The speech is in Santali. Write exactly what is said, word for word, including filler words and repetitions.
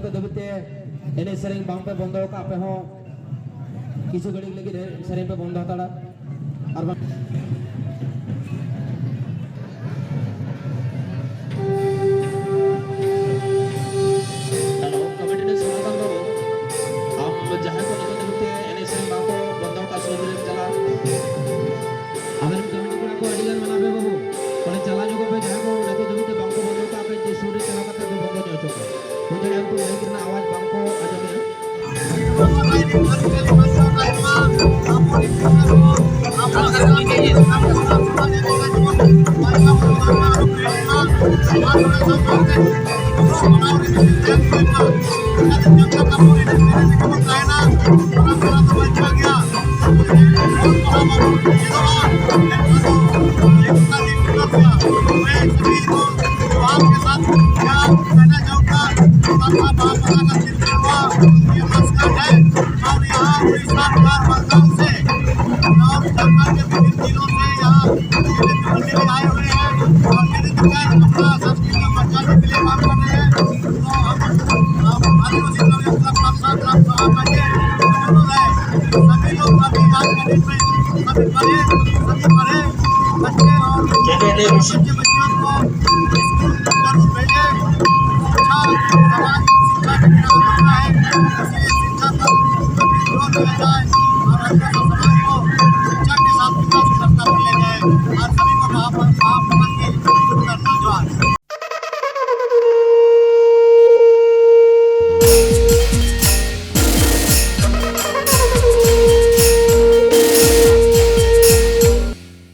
ᱫᱷᱟᱹᱵᱤᱡ ᱛᱮ ᱮᱱᱮᱡ ᱥᱮᱨᱮᱧ ᱵᱟᱝ ᱯᱮ ᱵᱚᱱᱫᱚ ᱟᱠᱟᱫ, ᱟᱯᱮ ᱦᱚᱸ ᱠᱤᱪᱷᱩ ᱜᱷᱟᱹᱲᱤᱡ ᱞᱟᱹᱜᱤᱫ ᱮᱱᱮᱡ ᱥᱮᱨᱮᱧ ᱯᱮ ᱵᱚᱱᱫᱚ ᱦᱟᱛᱟᱲᱟ᱾ ᱟᱨ ᱵᱟᱝ ᱦᱮᱞᱳ, ᱠᱚᱢᱤᱴᱤ ᱨᱤᱱᱤᱡ ᱥᱳᱢᱟᱠᱟᱱᱛ ᱵᱟᱹᱵᱩ, ᱟᱢ ᱡᱟᱦᱟᱸᱭ ᱠᱚ ᱱᱤᱛᱚᱜ ᱫᱷᱟᱹᱵᱤᱡ ᱛᱮ ᱮᱱᱮᱡ ᱥᱮᱨᱮᱧ ᱵᱟᱝ ᱠᱚ ᱵᱚᱱᱫᱚ ᱟᱠᱟᱫ, ᱥᱩᱨ ᱨᱮ ᱪᱟᱞᱟᱜ, ᱟᱵᱮᱱ ᱠᱚᱢᱤᱴᱤ ᱠᱚᱲᱟ ᱠᱚ ᱟᱹᱰᱤ ᱜᱟᱱ ᱢᱮᱱᱟᱜ ᱯᱮ ᱵᱟᱹᱵᱩ, ᱚᱸᱰᱮ ᱪᱟᱞᱟᱣ ᱧᱚᱜᱚᱜ ᱯᱮ, ᱡᱟᱦᱟᱸᱭ ᱠᱚ ᱱᱤᱛᱚᱜ ᱫᱷᱟᱹᱵᱤᱡ ᱛᱮ ᱵᱟᱝ ᱠᱚ ᱵᱚᱱᱫᱚ ᱟᱠᱟᱫ ᱯᱮ, ᱡᱮ ᱥᱩᱨ ᱨᱮ ᱪᱟᱞᱟᱣ ᱠᱟᱛᱮ ᱯᱮ ᱵᱚᱱᱫᱚ ᱧᱚᱜ ᱦᱚᱪᱚ ᱠᱚᱣᱟ᱾ ᱦᱩᱭ ᱫᱟᱲᱮᱭᱟᱜᱼᱟ ᱩᱱᱠᱩ ᱢᱟᱭᱤᱠ ᱨᱮᱱᱟᱜ ᱟᱣᱟᱡᱽ ᱵᱟᱝ ᱠᱚ ᱟᱸᱡᱚᱢᱮᱜᱼᱟ᱾ और यहाँ उड़ीसा, बिहार, बंगाल से, और झारखंड के विभिन्न जिलों से यहाँ विभिन्न मंडी में आए हुए हैं और विभिन्न प्रकार अपना संस्कृति को बचाने के लिए काम कर रहे हैं। तो हम, हम आदिवासी लोग अपना साथ, साथ, साथ आइए, जरूर है। सभी लोग अभी आज के दिन में सभी पढ़े, सभी पढ़े, बच्चे और बच्चे बच्चियों को स्कूल जरूर भेजें। शिक्षा, समाज शिक्षा के बिना अधूरा है, इसलिए शिक्षा पर सभी जोर दिया जाए और अंदर से समाज को शिक्षा के साथ विकास की रास्ता पर ले जाए। आज